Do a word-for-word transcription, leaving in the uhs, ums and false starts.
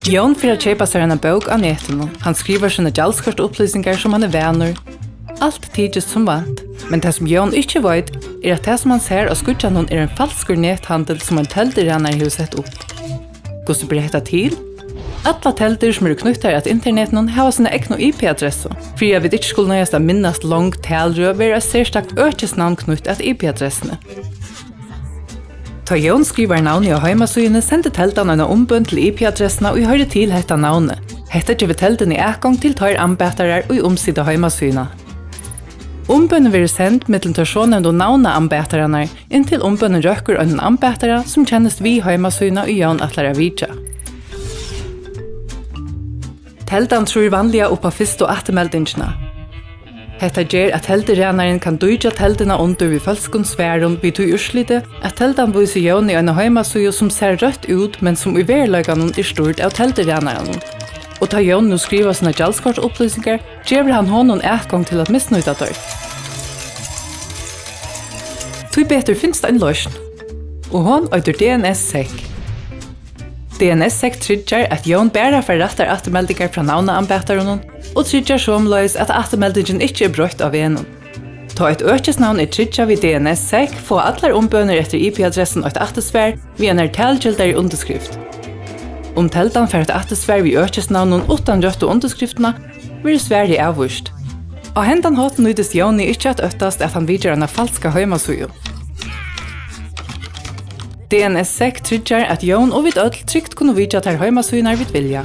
Jón fer at keypa sær eina bók á netinum. Hann skrivar sínar gjaldskortupplýsingar, sum hann er vanur. Alt tykist sum vant, men tað, sum Jón ikki veit, er, at tað, sum hann sær á skíggjanum, er ein falskur nethandil, sum ein telduræðari hevur sett upp. Hvussu ber hetta til? Allar teldur, sum eru knýttar at internetinum, hava sína egnu I P-adressu. Fyri at vit ikki skulu noyðast at minnast long talrøð, verður eitt serstakt økisnavn knýtt at I P-adressuni. Tá Jón skrivar navnið á heimasíðuni, sendir teldan eina umbøn til I P-adressuna, ið hoyrir til hetta navnið. Hetta gevur telduni atgongd til teir ambatarar, ið umsita heimasíðuna. Umbønin verður send millum teir sonevndu navnaambatararnar, inntil umbønin røkkur einum ambatara, sum kennist við heimasíðuna, ið Jón ætlar at vitja. Teldan trýr vanliga upp á fyrstu afturmeldingina. Hetta ger, at telduræðarin kann díkja telduna undir við følskum svarum, við tí úrsliti, at teldan vísir Jóni eina heimasíðu, sum sær røtt út, men sum í veruleikanum er stýrd av telduræðaranum. Og tá Jón nú skrivar sínar gjaldskortupplýsingar, gevur hann honum atgongd til at misnýta teir. Tíbetur finst ein loysn, og hon eitur D N S sec. D N S sec tryggjar, at Jón bara fær rættar afturmeldingar frá navnaambatarunum, og tryggjar somuleiðis, at afturmeldingin ikki er broytt á vegnum. Tá eitt økisnavn er tryggjað við D N S sec, fáa allar umbønir eftir I P-adressum eitt aftursvar við einari talgildari undirskrift. Um teldan fær eitt aftursvar við økisnavnum uttan røttu undirskriftina, verður svarið avvíst. Á hendan hátt nýtist Jóni ikki at óttast, at hann vitjar eina falska heimasíðu. D N S sec tryggjar, at Jón og vit øll trygt kunnu vitja tær heimasíðurnar, vit vilja.